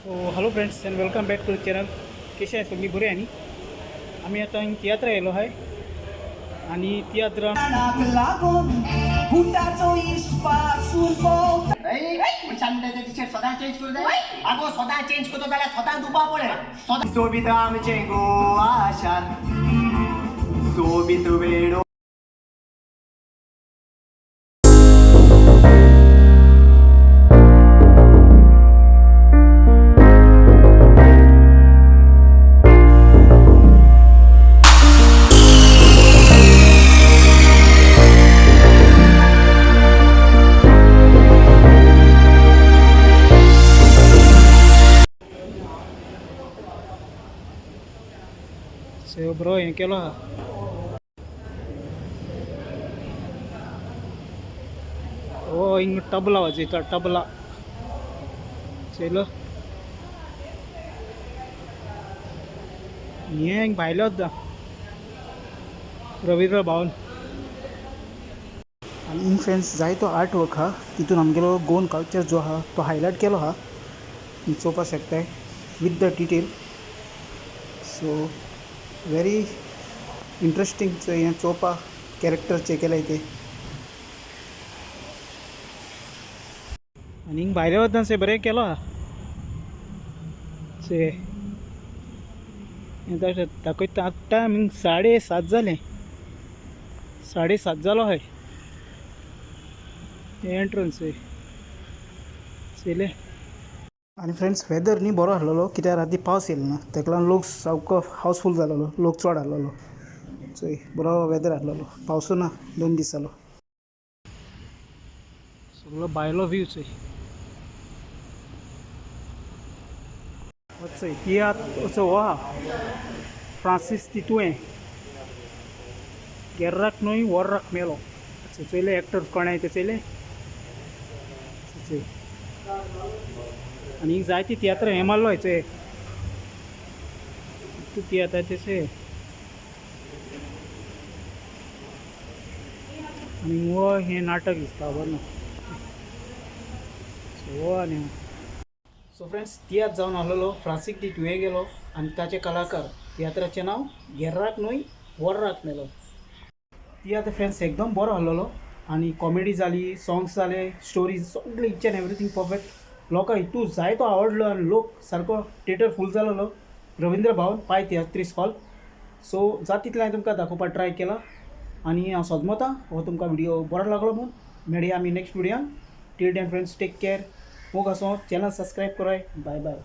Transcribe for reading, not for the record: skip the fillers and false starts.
So hello friends and welcome back to channel. कशें आहाय सगळीं बरी आहा न्ही? आमी आतां हिंग तियात्रा येयलो आहाय आनी तियात्रान लागून बुटाचो इस्पासून मनशान सदां चेंज करूं जाय. आगो, सदां चेंज करतो जाल्यार सदां दुबा पडे सदां. सोबीत आमचें गोवा शार, सोबीत वेडो. सो बरो हें केलो आहा. हो हिंग तबला वाजयता, तबला चोयलो. हें हिंग भायलो सुद्दां रविंद्र भवन. आनी हिंग फ्रेंड्स जायतो आर्ट वर्क आहा. तितून आमगेलो गोवन कल्चर जो आहा तो हायलायट केलो आहा. तुमी चोवपाक शकताय with the detail. So very interesting हें चोवपाक, कॅरेक्टर चे केलाय ते. आनी हिंग भायले वचना से बरें केलो आहा. से हें दाखयता. आतां टायम 7:30 जालें, 7:30 जालो आहाय. हें एंट्रन्स चोयलें. आनी फ्रेंड्स, वेदर न्ही बरो आसलेलो, कित्याक राती पावस येयलो ना, तेका लागून लोक सामको हावसफूल जालेलो, लोक चड आसलेलो. चोय, बरो वेदर आसलेलो, पावसू ना 2 दीस जालो. सगळो भायलो व्यू चोय. हो चोय, तियात्र असो हो आहा. फ्रांसीस तितुयें, गेर्राक न्हय वोर्राक मेलो. चोयले, एक्टर कोण आहाय ते चोयले. चोय, आनी जायती तियात्र हें मारलो चोय तूं तियात्राचे चोय. आनी हो हें नाटक दिसता, खबर ना. सो हो आनी सो फ्रेंड्स, तियात्र जावन आसलेलो फ्रांसीक दी तुयें गेलो आनी ताचे कलाकार. तियात्राचें नांव गेर्राक न्हय वोर्राक मेलो. तियात्र फ्रेंड्स एकदम बरो आसलेलो आनी कॉमेडी जाली, सॉंग्स जाले, स्टोरीज सगळें, इच एंड एवरीथींग परफेक्ट. लोकांक हितू जायतो आवडलो आनी लोक सारको थिएटर फूल जालेलो, रविंद्र भवन पाय तियात्रीस हॉल. सो जाता तितलें हांवें तुमकां दाखोवपाक ट्राय केला आनी हांव सजमता हो तुमकां व्हिडियो बरो लागलो म्हूण. मेळया आमी next व्हिडियोन. Till then friends, take care. मोग आसो. चॅनल सबस्क्रायब कराय. बाय बाय.